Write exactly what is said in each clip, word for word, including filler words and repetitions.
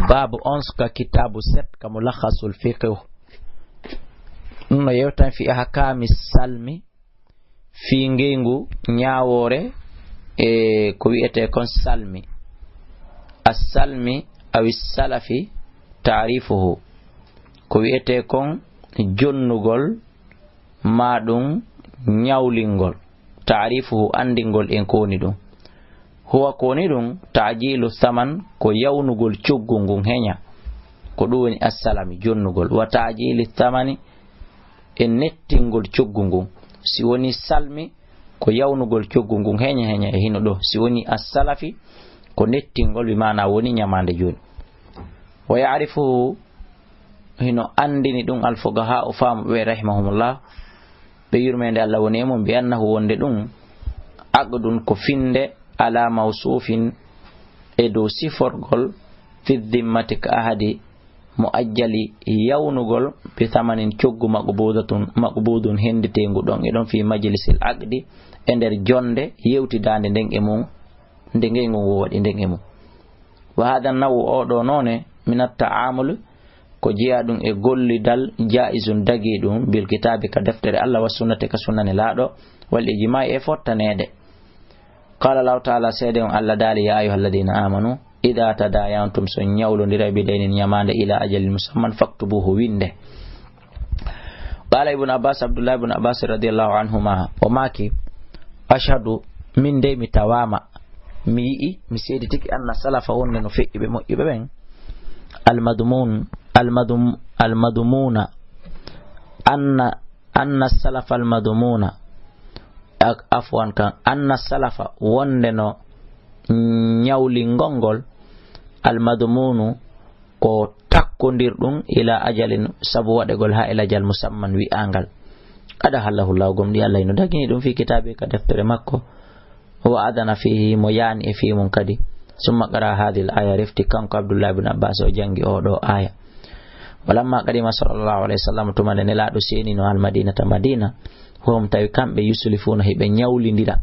Baabu on suka kitaabu set ka Mulakhasul Fiqh. Ɗum no yewtan fi ahkaami salmi, fii ngeyngu ñaawoore, e ko wi'etee kon salmi. As-salmi awi salafi taarifuhu. Ko wi'etee kon jonnugol maa ɗum ñawlingol. Taarifuhu, anndingol en ko woni ɗum. Huwa, ko woni ɗum, ta'jiilu saman, ko yawnugol coggu ngun heña. Ko ɗum woni assalami, jonnugol. Wa ta'jiili samani, e nettingol coggu ngun. Si woni salmi, ko yawnugol coggu ngun heña heña e hino ɗo. Si woni assalafi, ko nettingol, bi maana woni ñamaande jooni. Wa ya'rifuhu, hino anndini ɗum alfuqahaa o faamu ɓe, rahimahumullah, ɓe yurmeende Allah woni e mum, bi annahu, wonde ɗum, aqdun, ko finde, ala mawsuufin, e dow siforgol, fi dimmati, ka ahadi, mo ajjali, yawnugol, bi samanin, coggu, maqbuudatun, maqbuudun, henditeengu ɗon e ɗon, fi majlisil aqdi, e nder jonnde yewtidaande nden e mum, nde ngey ngun wo waɗi nden e mum. Wa hada nawu, oo ɗoo noone, min at-ta'amul, ko jeyaa ɗum e gollidal, jaa'izun, dagii ɗum, bil kitaabi, ka deftere Allah, wa sunnati, ka sunna Nelaaɗo, wal ijmaa'i, e fottaneede. Qaala Allahu ta'ala, seede on Allah daali, ya ayyuhal ladina amanu, ida tadayantum, so ñawlondiray, bi daynin, ñamaande, ila ajalin musamman, faktubuhu, winde. Qaala Ibnu Abbas, Abdullah ibnu Abbas radiyallahu anhuma, o maaki, ashhadu, min dey mi tawaama, mi yi'i, mi seeditiki, anna salafa, wonde no feƴƴuɓe moƴƴuɓe ɓen, almadmun, almadum, almadmuna, anna, anna salafa almadmuna, ak-, afwan kan, anna salafa, wonde no ñawlingol ngol, almadmunu, ko takkondirɗum, ila ajalin, sabu waɗegol haa e lajal, musamman, wi'angal. Qad ahallahu Llahu, gomɗii Allah hino dagini ɗum, fi kitaabi, ka deftere makko, wa adana fihi, mo yaani e fii mum kadi. Summa qara hadhihi al-aya, refti kanko Abdullah ibn Abbas o jangi oo ɗoo aya. Walamma qadima sallallahu alayhi wa sallam, tuma nde Nelaaɗo seenino al-Madinata, Madina, hum, tawi kamɓe, yuslifuuna, hiɓe ñawlindira,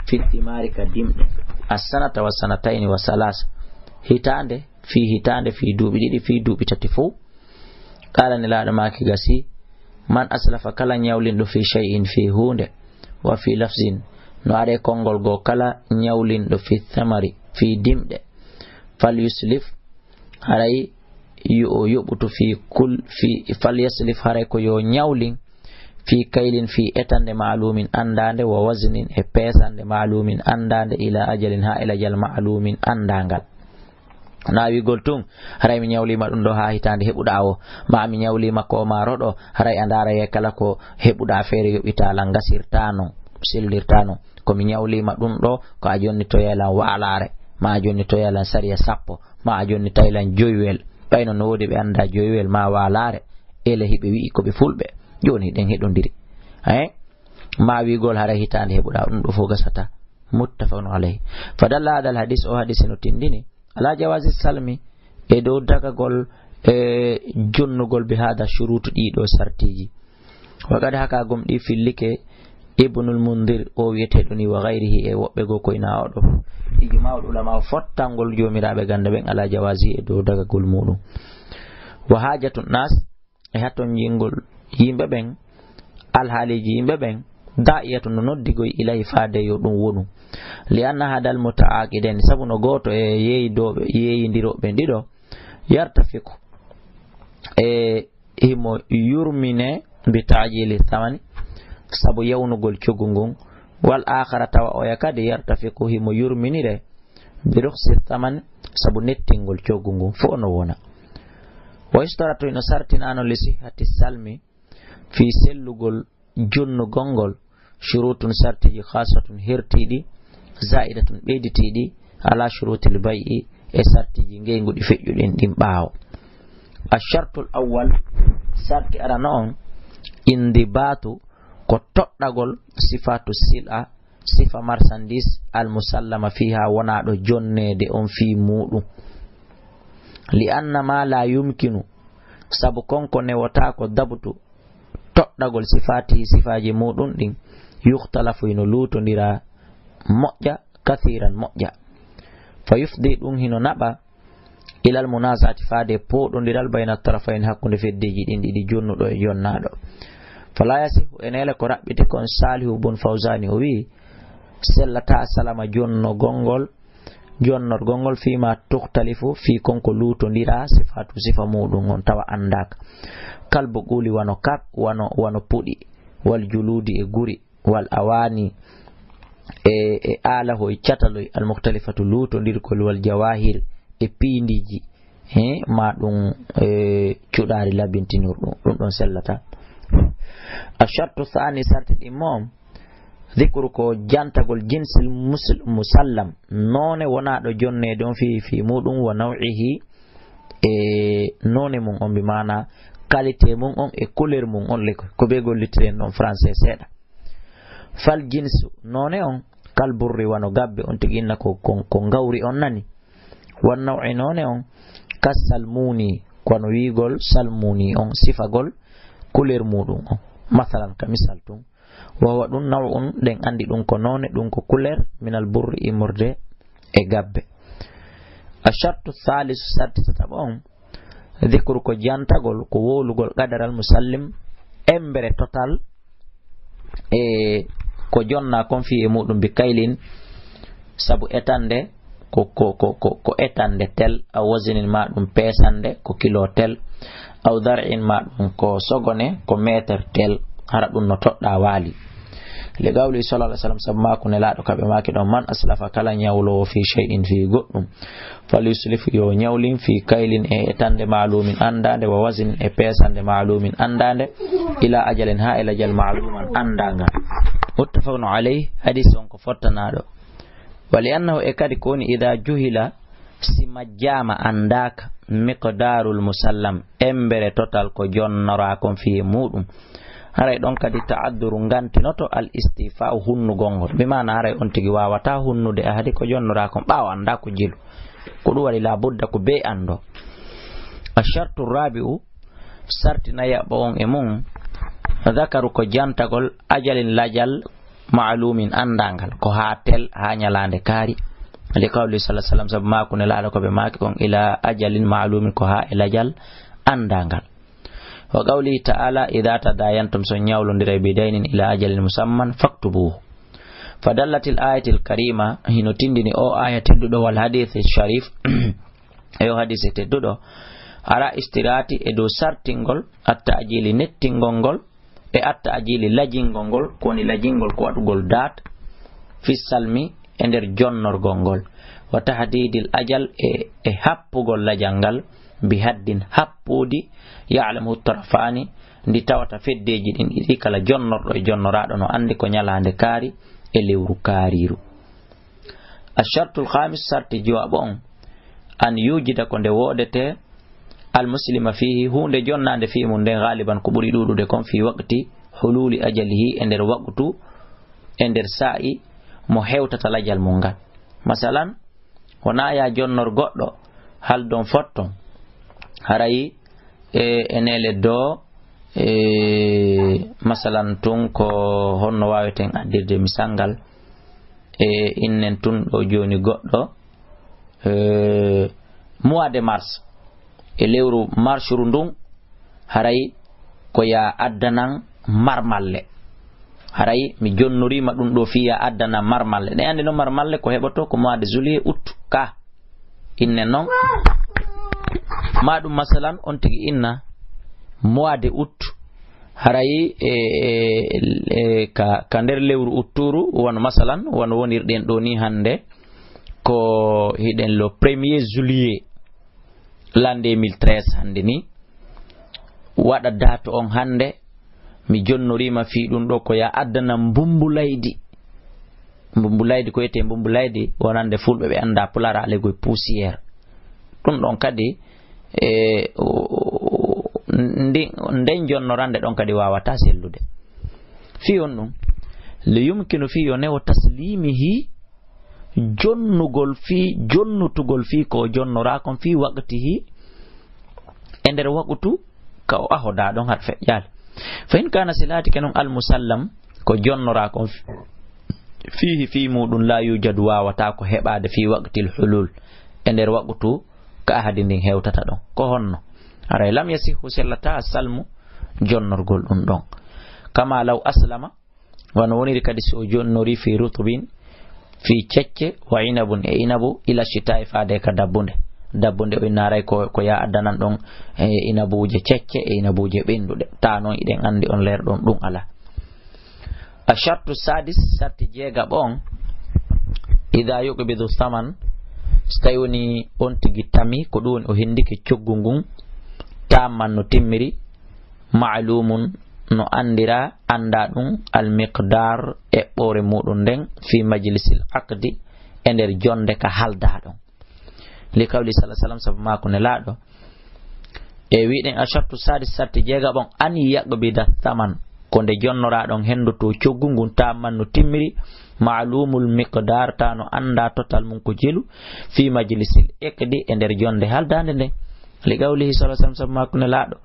fi thimaari, ka dimɗe, as-sanata wa sanatayni wa salaasa, hitaande, fii hitaande, fii duuɓi ɗiɗi, fii duuɓi tati fow. Qaala, Nelaaɗo maaki, gasi, man aslafa, kala ñawlinɗo, fii shay'in, fii huunde, wa fii lafzin, no aree konngol goo, kala ñawlinɗo, fii thamari, fii dimɗe, fal yuslif, haray yo o yoɓutu, fii kul-, fii, fal yaslif, haray ko yo ñawlin, fii kaylin, fii etande, ma'lumin, anndaande, wa waznin, e peesande, ma'lumin, anndaande, ila ajalin, haa e lajal, ma'lumin, anndaangal. Na wi'ugol tun, haray mi ñawliima ɗum ɗoo haa hitaande heɓuɗaa o, maa mi ñawliima ko maaro ɗoo, haray a ndaara ye kala ko heɓuɗaa feere yoɓitaa lan, ngasirtaa non, sellirtaa non. Ko mi ñawliima ɗum ɗoo, ko a jonnitoyay lan waalaare, maa a jonnitoyay lan sariya sappo, maa a jonnitay lan joywel. Ɓayno no woodi ɓe anndaa joywel maa waalaare, ele hiɓe wi'i ko ɓe fulɓe. Jooni hiɗen heɗondiri. Eh? Maa wi'ugol haray hitaande heɓuɗaa, ɗum ɗoo fow gasataa. Muttafaqun alayhi. Fa dalla hadal hadis, o hadis no tindini, ala jawazi salmi, e dow dagagol, e jonnugol, bi hada shurutu, ɗii ɗoo sartiiji. Wa qad haka, gomɗii fillike, Ibnul Mundir, o wi'eteeɗo ni, wa ghayrihi, e woɓɓe goo ko hinaa oo ɗoo. Ijma'ul ulama, fottangol joomiraaɓe gannde ɓen, ala jawazi, e dow dagagol muuɗum. Wa hajatun nas, e hatonjingol yimɓe ɓen, alhaaliiji yimɓe ɓen, da'iyatun, no noddigoy, ilayhi, faade yo ɗum wonu. Li anna hadal muta'aqidayn, sabu no gooto e yeeyidooɓe, yeeyindirooɓe ɓen ɗiɗo, yartafiqu, e himo yurmine, bi ta'jili thamani, sabu yawnugol coggu ngun, wal akhara, tawa oya kadi, yartafiqu, himo yurminire, bi rukhsi thaman, sabu nettingol coggu ngun, fow no wona. Wa yushtaratu, hino sartinaano, li sihhati salmi, fii sellugol jonnugol ngol, shurutun, sartiiji, khassatun, hertiiɗi, za'idatun, ɓeyditiiɗi, ala shurutil bay'i, e sartiiji ngeyngu ɗi feƴƴuɗen ɗin ɓaawo. Ashartul awwal, sarti arano on, indibatu, ko toɗɗagol, sifatu sil'a, sifa marchandise, al musallama fiha, wonaaɗo jonneede on fii muuɗum. Li anna ma la yumkinu, sabu kon ko newotaako dabutu, toɗɗagol sifati, sifaaji muuɗum ɗin, yukhtalafu, hino luutondira moƴƴa, kathiran, moƴƴa. Fa yufdi, ɗum hino naɓa, Ilal munaza'ati, faade pooɗondiral, bayna tarafayn, hakkunde feddeeji ɗin ɗiɗi, jonnuɗo e jonnaaɗo. Fala yasihu, e neele ko raɓɓiti kon, Salihu bun Fawzani o wi'i, sellataa salama jonnogol ngol, jonnorgol ngol, fima tukhtalifu, fii kon ko luutondiraa, sifatu, sifa muuɗum on tawa anndaaka. Kal buquli, wano kap, wano, wano puɗi, wal juluudi, e guri, wal awaani, e, e aalahoy, cataloy, al mukhtalifatu, luutondirkol, wal jawaahir, e piindiiji, he, ma ɗum, e, cuɗaari labintinirɗum, ɗum ɗon sellataa. Ashartu thani, sarti ɗimmo on, dhikru, ko jantagol, jinsil musul-, musallam, noone wonaaɗo jonneede on fii, fii muuɗum, wa naw'ihi, e noone mum on, bi maana qualité mum on e couleur mum on, le ko, ko ɓe gollitiren ɗon français seeɗa. Fal jinsu, noone on, kal burri, wano gabbe, on tigi inna ko, ko, ko ngawri on nani. Wan naw'i, noone on, kas salmuni, ko wano wi'ugol salmuni on, sifagol couleur muuɗum on. Masalan, ka misal tun, wa huwa, ɗum, naw'un, ɗen anndi ɗum ko noone, ɗum ko couleur, minal burri, immorde e gabbe. Ashartu thalisu, sarti tataɓo on, dhikru, ko jantagol, ko wowlugol, qadaral musallim, embere total, e ko jonnaa kon fii e muuɗum, bi kaylin, sabu etande, ko, ko, ko, ko, ko etande tel, aw wazinin, ma ɗum peesande, ko kilo tel, aw dar'in, ma ɗum ko sogone, ko meeter tel, hara ɗum no toɗɗaa waali. Li qawli sallallahu alaihi wasallam, sabu maaku Nelaaɗo ka ɓe maaki ɗon, man aslafa, kala ñawloowo, fii shay'in, fii goɗɗum, fal yuslif, yo ñawlin, fii kaylin, e etande, maalumin, anndaande, wa waznin, e peesande, maalumin, anndaande, ila ajalin, haa e lajal, maaluman, anndaangal. Muttafaqun alayh, hadis on ko fottanaaɗo. Wa li annahu, e kadi ko woni, ida juhila, si majjaama, anndaaka, miqdarul musallam, embere total ko jonnoraa kon fii e muuɗum, haray ɗon kadi ta'adduru, ngantinoto, al istifa'u, hunnugol ngol. Bi maana haray on tigi waawataa hunnude ahadi ko jonnoraa kon, ɓaawo anndaa ko jilu. Ko ɗum waɗi laa budda ko bee anndo. Ashartu rabi'u, sarti nayaɓo on e mum, dhakaru, ko jantagol, ajalin, lajal, ma'lumin, anndaangal, ko haa tel, haa ñalaande kaari. Li qawli sallallahu alaihi wasallam, sabu maaku Nelaaɗo ko ɓe maaki kon, ila ajalin ma'lumin, ko haa e lajal anndaangal. Wa qawlihi ta'ala, idha tadayantum, so ñawlondiray, bi daynin ila ajalin musamman faktubuhu. Fadallatil ayatil karima, hino tindini o aya tedduɗo, wal hadith sharif, e o hadise tedduɗo, ala istirati, e dow sartingol, at ta'jili, nettingol ngol, e at ta'jili, lajingol ngol, ko woni lajingol, ko waɗugol daat, fi salmi, e nder jonnorgol ngol, wa tahdidil ajal, e, e happugol lajal ngal, bi haddin, happuudi, ya'lamu tarafani, ndi tawata feddeeji ɗin ɗiɗi, kala jonnorɗo e jonnoraaɗo no anndi ko ñalaande kaari e lewru kaariiru. Ashartul khamis, sarti jowaɓo on, an yujida, ko nde woodete, al muslima fihi, huunde jonnaande fii mum nden, ghaliban, ko ɓuri ɗuuɗude kon, fii waqti hululi ajalihi, e nder waqtu, e nder saa'i mo hewtata lajal mum ngal. Masalan, wonaa ya jonnor goɗɗo, haldon fotton, haray, e, e neele do, e, masalan, tun ko honno waaweten addirde misal ngal, e, innen tun ɗo jooni goɗɗo, e, mois de mars, e lewru marshuru ndun, haray ko ya addanan marmalle. Haray mi jonnoriima ɗum ɗo fii ya addanan marmalle. Ɗen anndi no marmalle ko heɓoto ko mois de juillet, août, ka. Innen non. Ma ɗum masalan on tigi inna mois de août. Haray e, e, e, ka, ka nder lewru utturu, wano masalan, wano wonirɗen ɗo ni hannde, ko hiɗen le premier juillet l'an deux mille treize hannde ni, waɗa date on hannde, mi jonnoriima fii ɗum ɗo ko ya addana mbumbu laydi. Mbumbu laydi, ko wiyetee mbumbu laydi, wonande fulɓe ɓe anndaa pular, ale koye poussière. Ɗum ɗon kadi, e, o, o, ndi-, nden jonnorande ɗon kadi waawataa sellude. Fii on ɗum, li yumkinu fii yo newo taslimihi, jonnugol fii, jonnutugol fii ko jonnoraa kon fii waqtihi, e nder waqtu ka o ahodaa ɗon har feƴƴaali. Fa in kana, si laatike non, al musallam, ko jonnoraa kon fiihi, fii muuɗum, laa yuujadu, waawataa ko heɓaade, fii waqtil hulul, e nder waqtu ka ahadi ndin hewtata ɗon. Ko honno? Aray, lam yasihhu, sellataa, salmu, jonnorgol ɗum ɗon. Kama law aslama, wano woniri kadi si o jonnori fi rutubin, fi cecce, wa inabun, e inabu, ila shita'i, faade ka dabbunde. Dabbunde o innaray ko, ko ya addanan ɗon, e inabuuje cecce, e inabuuje ɓenduɗe. Ta non iɗen andi on leer ɗon ɗum ala. A shartu sadis, sarti jeegaɓo on, ida yuqbidu saman, so tawi woni on tigi tami, ko ɗum woni o hendike coggu ngun, tamman no timmiri, ma'lumun, no andira, anda ɗum, al miqdar, eɓɓore muɗum nden, fi majlisil aqdi, e nder jonde ka halda ɗon. Li qawli sallallahu alaihi wasallam, sabu maaku Nelaaɗo, e wiɗen a shartu sadis, sarti jeegaɓo on, an yaqbida saman, ko nde jonnoraɗon hendoto coggu ngun tamman no timmiri, ma'lumul miqdar, ta no anda total mun ko jelu, fi majlisil iqdi, e nder jonde haldande nde. Li qawlihi sallallahu alaihi wasallam, sabu maaku Nelaaɗo,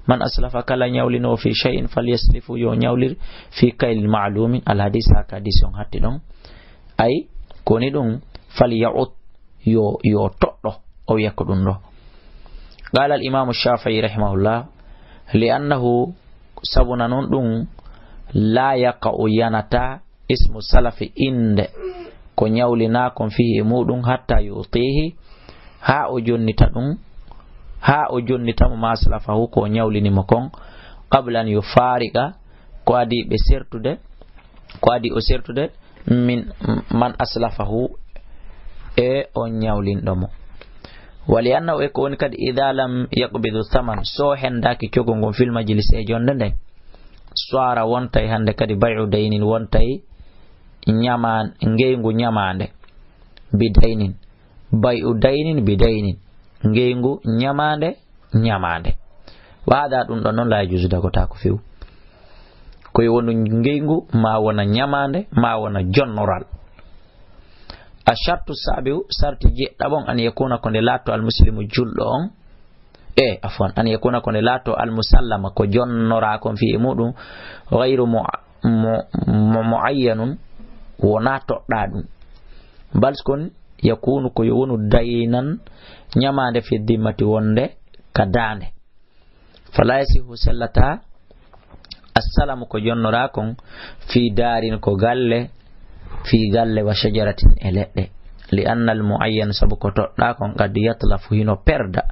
man aslafa, kala ñawlinowo, fi shay'in falyaslifu, yo ñawlir, fi kaylin ma'lumin, al hadis, ha ka hadis on hatti ɗon. Ay, koni ɗum, falya'ud, yo, yo toɗɗo, o wiya ko ɗum ɗo. Qala al imamu Shafi'i rahimahullah, li annahu, sabuna non ɗum, la yaqa'u, yanata, ismu salafi, inde ko ñawlinaa kon fihi e muɗum, hatta yu'tihi, ha o jonnita ɗum, ha o jonnita mo ma salafahu, ko o ñawlini mo kon, qabla an yufariqa, ko adi ɓe sertude, ko adi o sertude, min man aslafahu, e on ñawlinɗo mo. Wa li annahu, e ko woni kadi, idha lam yaqbidu thaman, so hendaaki coggu ngun fil majlis e jonde nden, sara wontay hande kadi bay'u daynin, wontay ñama-, ngeyngu ñamaande, bi daynin, bay'u daynin bi daynin, ngeyngu ñamaande, ñamaande. Wa hada, ɗum ɗon non, la yajuzu, dagotaako few. Ko yo wonu ngeyngu, ma wona ñamaande, ma wona jonnoral. A shartu sabi'u, sarti jeɗɗaɓon, an yakuna, ko nde laatto, al muslimu, julɗo on, e, afwan, an yakuna, ko nde laatto, al musallama, ko jonnoraa kon fi e muɗum, ghayru mu-, mu-, mu-, muayyanun, wona toɗɗaa ɗum. Bal kon yakunu, ko yo wonu daynan, ñamaande, fi dimmati, wonde ka daande. Fala yasihu, sellataa, assalamu, ko jonnoraa kon, fi daarin, ko galle, fi galle, wa shajaratin, e leɗɗe. Li anna al muayyan, sabu ko toɗɗaa kon, qad yatlafu, hino perda,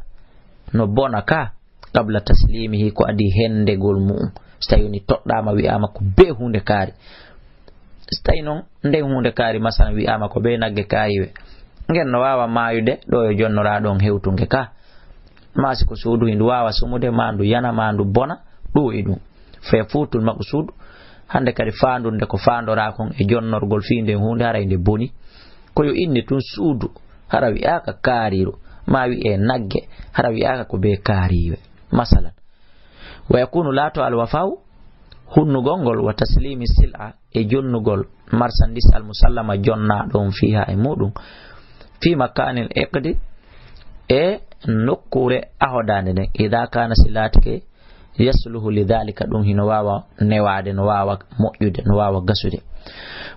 no bona ka, qabla taslimihi, ko adi hendegol mu'um. So tawi woni toɗɗaama, wi'aama ko bee huunde kaari. So tawi non nden huunde kaari, masalan, wi'aama ko bee nagge kaariiwe, ngen no waawa maayude, ɗo yo jonnoraa ɗon hewtu nge ka. Ma si ko suudu, hindu waawa sumude, ma ndu yana, ma ndu bona, ɗum e ɗum. Fe fuutul maqsuud, hande kadi faandunde ko faandoraa kon e jonnorgol fii nden huunde, haray nde boni. Ko yo inne tun suudu, hara wi'aaka kaariiru, ma wi'e nagge, hara wi'aaka ko bee kaariiwe. Masalan, wa yakunu, laato, al wafau, hunnugol ngol, wa taslimi sil'a, e jonnugol marsandis, al musallama, jonnaaɗo on, fiha, e muɗum, fi makanil iqdi, e nokkure ahodaande nden, ida kana, si laatike, yasluhu li dhalika, ɗum hino waawa newaade, no waawa moƴƴude, no waawa gasude.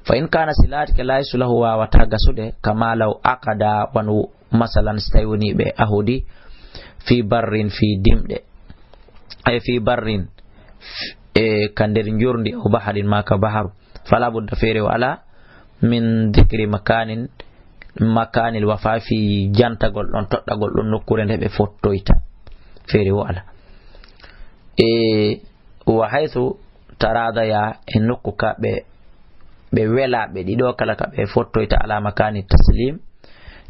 Fa in kana, si laatike, la yasluhu, waawata gasude, kama law aqada, wano masalan, si tawi woni ɓe ahodi, fi barrin, fi dimɗe, ay fi barrin, e ka nder njorndi, aw baharin, ma ka baharu, fala budda, feere o ala, min dhikri makanin, makanil wafa, fi jantagol ɗon, toɗɗagol ɗon nokkure nde ɓe fottoyta, feere o ala. E wa haythu taradaya, e nokku ka ɓe, ɓe wela ɓe ɗiɗo kala ka ɓe fottoyta, ala makani taslim,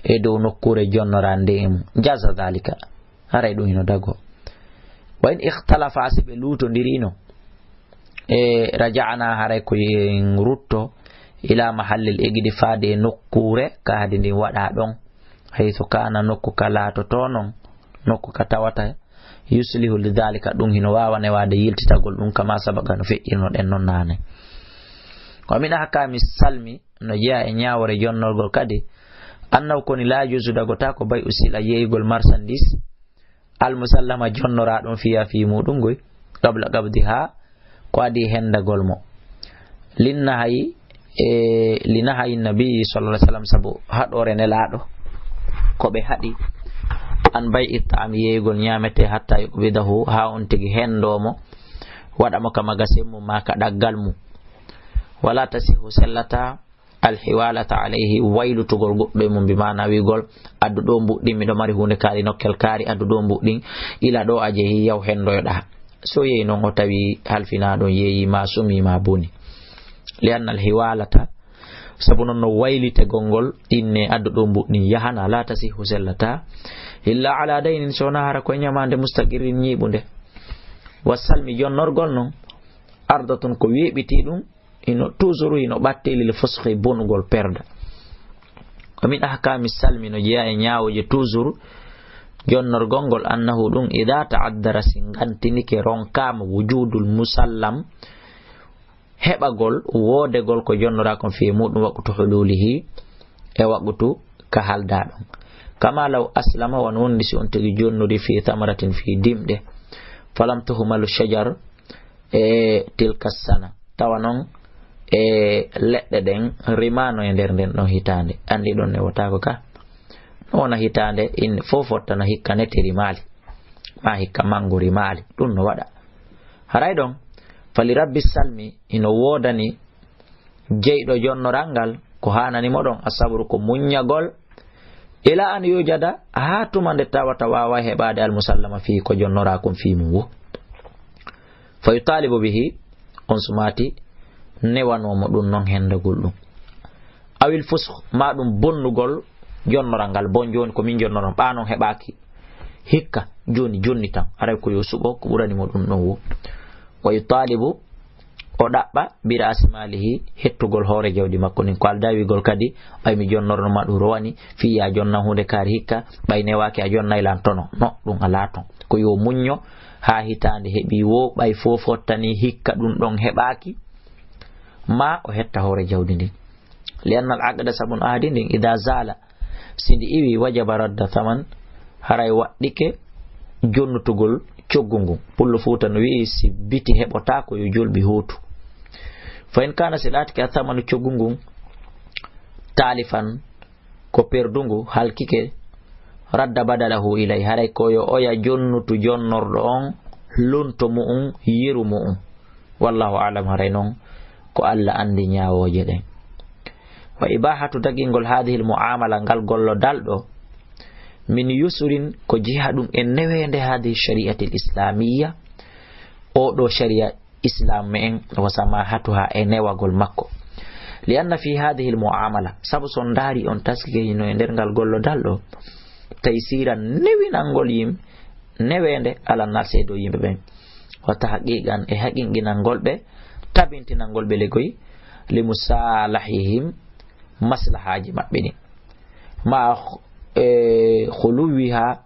e dow nokkure jonnorande e mum, jaza dhalika, haray ɗum hino dago. Wa in ikhtalafa, si ɓe luutondirino, e raja'na, haray ko yen rutto, ila mahallil iqdi, faade e nokkure ka hadi ndin waɗa ɗon, haythu kana, nokku ka laatoto non, nokku ka tawata, yuslihu li dhalika, ɗum hino waawa newaade yiltitagol ɗum, kama sabaqa, no feƴƴirnoɗen non naane. Wa min ahkami salmi, no jeyaa e ñaawore jonnorgol kadi, annahu, koni, la yajuzu, dagotaako, bay'u sil'a, yeeyugol marsandis, al musallama, jonnoraa ɗum, fiha, fii muɗum ngoy, qabla qabdiha, ko adi hendagol mo. Linnahayi, e linahayi nabi sallallahu alaihi wasallam, sabu haɗore Nelaaɗo, ko ɓe haɗi, an bay'i ta'ami yeeyugol ñaametee, hatta yuqbidahu, haa on tigi hendoo mo, waɗa mo ka magasin mum maa ka ɗaggal mum. Wala tasihu sellata alhiwalata alayhi, waylutugol goɗɗo e mum, bi maana wi'ugol, "Addu ɗoo mbuɗɗin, miɗo mari huunde kaari nokkel kaari, addu ɗoo mbuɗɗin, ila ɗoo a jehi, yaw hendoyoɗaa." So yehi non o tawi halfinaa ɗon, yeeyi ma sumi ma boni. Li anna alhiwalata, sabu non no waylitegol ngol, inne addu ɗoo mbuɗɗin yahana, la tasihu sellata, illa ala daynin, so na hara ko ñamaande mustaqirrin ñiiɓunde. Wa salmi, jonnorgol non, ardatun ko weeɓitii ɗum, ino toujours ino ɓatti lil fusqi bonugol perda. Wa min ahkami salmi no jeeya e ñaawooje toujours jonnorgol ngol annahu ɗum ida ta'addara si ngantinike ronkaama wujudul musallam heɓagol woodegol ko jonnoraa kon fii muɗum waqtu hululihi e waqtu ka haldaa ɗon. Kama law aslama wano wondi si on tigi jonnori fii thamaratin fii dimɗe. Falam tuhmalu shajar e tilka sana. Tawa non e leɗɗe ɗen rimaano e nder nden ɗon hitaande. Anndi ɗon ne wotaako ka. No wona hitaande inne fow fottana hikka nete rimaali. Ma hikka mango rimaali. Ɗum no waɗa. Haray ɗon, fali rabbi salmi ino woodani jeyɗo jonnoral ngal ko haanani mo ɗon, asabru ko muññagol, ila an yujada, haa tuma nde tawata waawa heɓaade almusallama fii ko jonnoraa kon fii mum wo. Fa yutalibu bihi, on sumaati newanoo mo ɗum non hendagol ɗum. Awil fusq, ma ɗum bonnugol jonnoral ngal, bon jooni ko min jonnoron, ɓaa non heɓaaki. Hikka, jooni jonni tan, aray ko yo suɓo ko ɓurani mo ɗum ɗon wo. Wa yutalibu, o ɗaɓɓa, bi ra'si malihi, hettugol hoore jawdi makko ndin. Ko aldaa wi'ugol kadi, ɓay mi jonnorno ma ɗum rowani, fii ya jonna huunde kaari hikka, ɓay newaaki a jonnay lan tono. No, ɗum alaa ton. Ko yo muñño, haa hitaande heɓi wo, ɓay fow fottani hikka ɗum ɗon heɓaaki, ma o hetta hoore jawdi ndin. Li anna al aqda, sabu no ahdi ndin, ida zala, si ndi iwi, wajaba radda thaman, haray waɗɗike jonnutugol coggu ngun. Pullo Fuuta no wi'i, si biti heɓotaako, yo jolɓi hootu. Fa in kana, si laatike a thamanu coggu ngun, talifan, ko perdungu, halkike, radda badalahu ilay, haray ko yo oya jonnutu jonnorɗo on, lunto mu'un, yeru mu'un. Wallahu a'lam, haray non ko Allah anndi ñaawooje ɗen. Wa ibahatu, dagingol hadhihi al muamala, ngal gollodal ɗo, min yusurin, ko jeha ɗum e neweende hadhihi shari'ati al islamiyya, o ɗo sharia islam me'en, wa samahatuha, e newagol makko. Li anna fi hadhihi al muamala, sabu so ndaari on taskike hino e nder ngal gollodal ɗo, taysiran, newinangol yim, neweende ala nasi e dow yimɓe ɓen. Wa tahqiqan, e haqinqinangol ɓe, tabintinangol ɓe legoy, li musalahihim, maslahaaji maɓɓe ɗin. Ma, e, khuluwiha,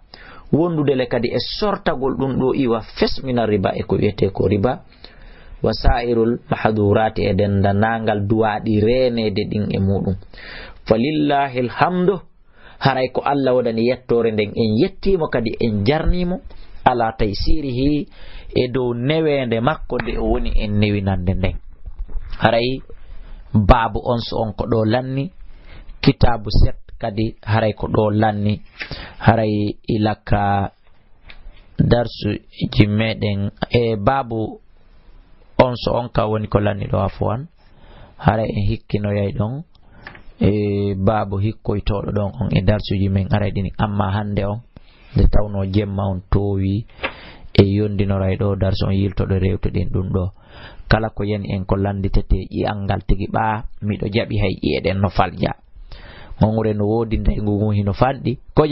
wondude le kadi e sortagol ɗum ɗo iwa fes mina riba e ko wiyetee ko riba. Wa sa'irul mahdurati, e dendanangal duwaaɗi reeneede ɗin e muɗum. Fa lillahi alhamdu, haray ko Allah wodani yettoore nden, en yettiimo kadi en jarniimo, ala taysirihi, e dow neweende makko nde o woni en newinande nden. Haray baabu on so on ko ɗo lanni, kitaabu set kadi haray ko ɗo lanni, haray ilaka darsuji meɗen e baabu on so on ka woni ko lanni ɗo afuwan. Haray en hikkinoyay ɗon e baabu hikkoytooɗo ɗon on e darsuji men aray ɗini. Amma hannde on, nde tawnoo jemma on toowi e yondinoray ɗo darsu on yiltoɗo rewtuɗen ɗum ɗo. Kala ko yani en ko lannditete ƴi'al ngal tigi ɓaa miɗo jaɓi hay ƴi'e ɗen no falƴa. Ŋoŋre no woodi ndaygu ngun hino fanɗi. Ko